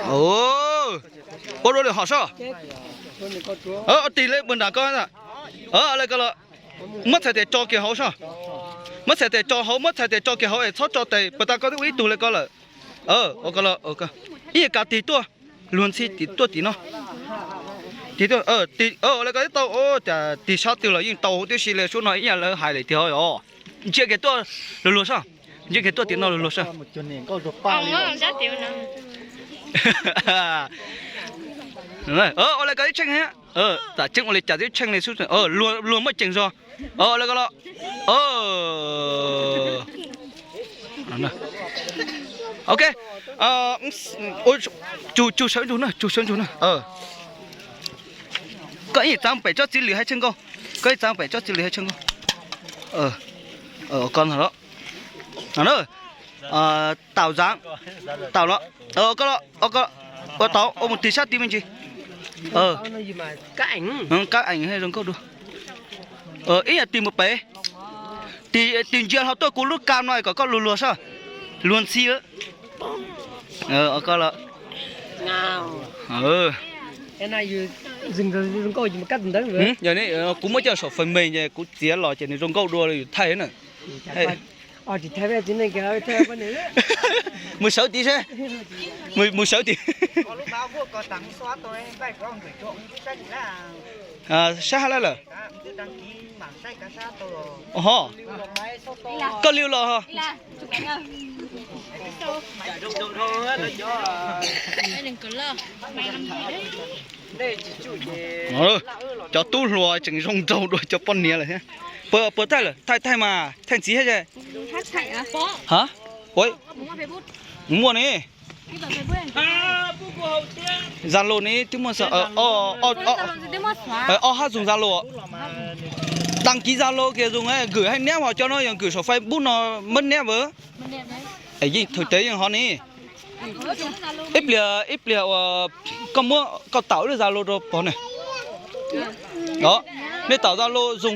Ua dua lwm hom soj. Tig le mus nram ko. Le ko los. Muab txhais tes tso kiag hauv soj. Muab txhais tes tso hauv, muab txhais tes tso kiag hauv es txhob tso tes, puas tas koj twb ua ib tug le ko lawm. Ua ko los, ib yam kav tig tuaj, luag ntxhi tig tuaj tim no. Tig tuaj, le ko twb tau, cas tig sab twg los yeej tau huv tib si li, suab no ib yam lawv hais lawm tiag os. Ntsia kiag tuaj luag luag soj, ntsia kiag tuaj tim no luag luag soj. Ua le ko ib tsheej, tam tseeb ua li cas twb tsheej li xwb, luag muaj ceem zog. Le ko los. Ok. Tsus sawv ntsug na, tsus sawv ntsug na. Koj ib txav pem tsob txiv lwm hais tsheej nkauj. Koj ib txav pem tsob txiv lwm hais tsheej nkauj. Ko no, no na. Tau zav, tau los, ua tau ua mus tig sab tid me ntsis. Kab eem zoo nkauj dua. Ib yam tig mus pem, tig ntsia hlo tuaj kuv lub kam no kom koj luag luag soj, luag ntxhi. Ko los. Kuv muab coj saum fem me ces kuv txiav los ces nws zoo nkauj dua yus thaij na. Mus sawv tid seb. Mus sawv tid. Sab hab lawm. Ho, koj liu los. Cov tub hluas tseem zoo nraug dua cov poj niam lawm thiab. Puas thaij lawm, thaij thaij mas thaij ntxiv thiab. Muaj ne. Zalo ne twb muaj, ob hab zoo Zalo. Đăng ký Zalo kiag zoo, nkws haj niab ho cov no yog nkws saum Facebook no mab niab vawv. Yeej thwm tev yeej ho ne. Ib pliag ib pliag uas koj muab koj taum lub Zalo rau pog ne. Nej taum Zalo zoo.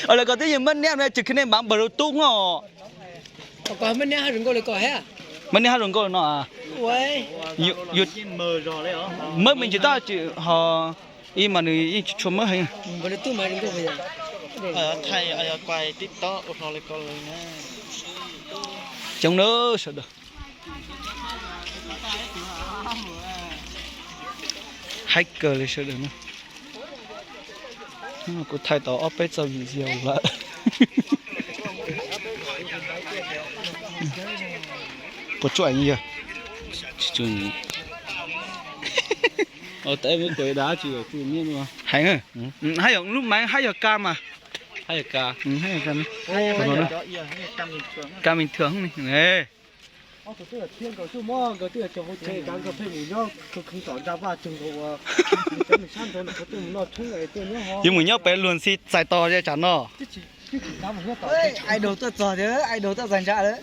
Lawv ko twb yeej mab niab ne, tsis khwv nej mab npawg lub tub os. Mab niab hab zoo nkauj no. Mab me ntsis tab sis ho ib mas nws yeej tsis tshua mab heev. Coob na sawv daws. Haib kawg li sawv daws na. Kuv thaij tau ob peb txoj video lawm. Puas tsuaj yog? Heev, hab yog lub meev hab yog ka mas. Ka bình thường. Yuav mus nyob pem luag ntxhi txais tos tsam no. Idol tuaj txog thiab, idol tuaj txog ntsa lawm.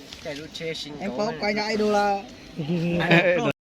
Idol lawm.